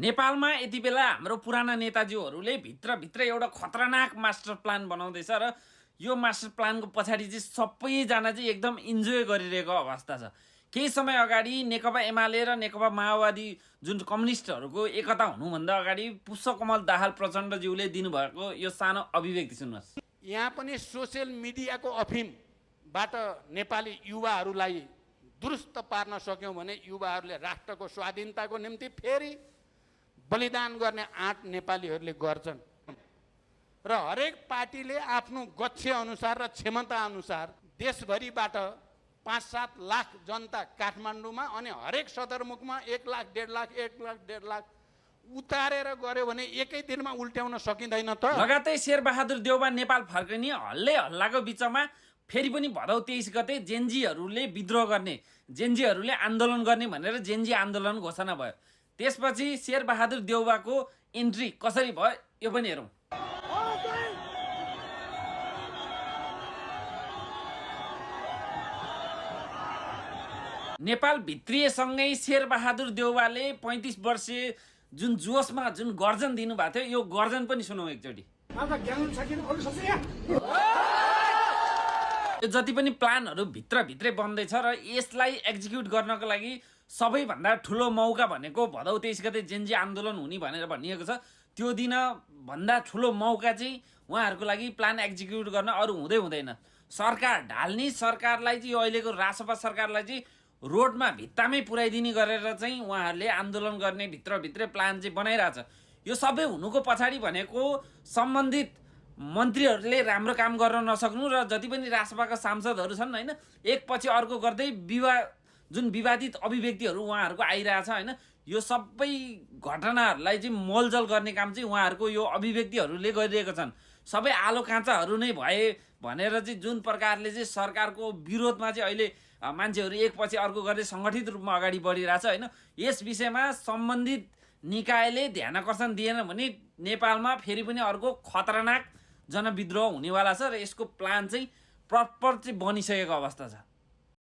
नेपालमा यति बेला हाम्रो पुराना नेताजीहरूले भित्रभित्र एउटा खतरनाक मास्टर प्लान बनाउँदैछ र यो मास्टर प्लानको पछाडि चाहिँ सबैजना चाहिँ एकदम इन्जोय गरिरहेको अवस्था छ। केही समय अगाडि नेकपा एमाले र नेकपा माओवादी जुन कम्युनिस्टहरूको एकता हुनुभन्दा अगाडि पुष्पकमल दाहाल प्रचण्डज्यूले दिनुभएको यो सानो अभिव्यक्ति सुन्नुहोस्। यहाँ पनि सोसियल मिडियाको अफिमबाट नेपाली युवाहरूलाई दुरुस्त पार्न सक्यौँ भने युवाहरूले राष्ट्रको स्वाधीनताको निम्ति फेरि बलिदान गर्ने आँट नेपालीहरूले गर्छन् र हरेक पार्टीले आफ्नो गच्छे अनुसार र क्षमता अनुसार देशभरिबाट 5-7 लाख जनता काठमाडौँमा अनि हरेक सदरमुखमा 1 लाख 1.5 लाख 1 लाख 1.5 लाख उतारेर गर्यो भने एकै दिनमा उल्ट्याउन सकिँदैन त। लगातै शेरबहादुर देउवा नेपाल फर्कने हल्लै हल्लाको बिचमा फेरि पनि भदौ 23 गते जेन्जीहरूले विद्रोह गर्ने, जेन्जीहरूले आन्दोलन गर्ने भनेर जेन्जी आन्दोलन घोषणा भयो। त्यसपछि शेरबहादुर देउवाको इन्ट्री कसरी भयो यो पनि हेरौँ। नेपाल भित्रिएसँगै शेरबहादुर देउवाले 35 वर्षीय जुन जोसमा जुन गर्जन दिनुभएको थियो यो गर्जन पनि सुनौँ एकचोटि। यो जति पनि प्लानहरू भित्रभित्रै बन्दैछ र यसलाई एक्जिक्युट गर्नको लागि सबैभन्दा ठुलो मौका भनेको भदौ 23 गते जेन्जी आन्दोलन हुने भनेर भनिएको छ। त्यो दिन भन्दा ठुलो मौका चाहिँ उहाँहरूको लागि प्लान एक्जिक्युट गर्न अरू हुँदै हुँदैन। सरकार ढाल्ने, सरकारलाई चाहिँ अहिलेको रासपा सरकारलाई चाहिँ रोडमा भित्तामै पुर्याइदिने गरेर चाहिँ उहाँहरूले आन्दोलन गर्ने भित्रभित्रै प्लान चाहिँ बनाइरहेछ। यो सबै हुनुको पछाडि भनेको सम्बन्धित मन्त्रीहरूले राम्रो काम गर्न नसक्नु र जति पनि रासपाका सांसदहरू छन् होइन, एकपछि अर्को गर्दै जुन विवादित अभिव्यक्तिहरू उहाँहरूको आइरहेछ होइन, यो सबै घटनाहरूलाई चाहिँ मोलजल गर्ने काम चाहिँ उहाँहरूको यो अभिव्यक्तिहरूले गरिरहेको छन्। सबै आलो काँचाहरू नै भए भनेर चाहिँ जुन प्रकारले चाहिँ सरकारको विरोधमा चाहिँ अहिले मान्छेहरू एकपछि अर्को गर्दै सङ्गठित रूपमा अगाडि बढिरहेछ होइन, यस विषयमा सम्बन्धित निकायले ध्यानाकर्षण दिएन भने नेपालमा फेरि पनि अर्को खतरनाक जनविद्रोह हुनेवाला छ र यसको प्लान चाहिँ प्रपर चाहिँ बनिसकेको अवस्था छ।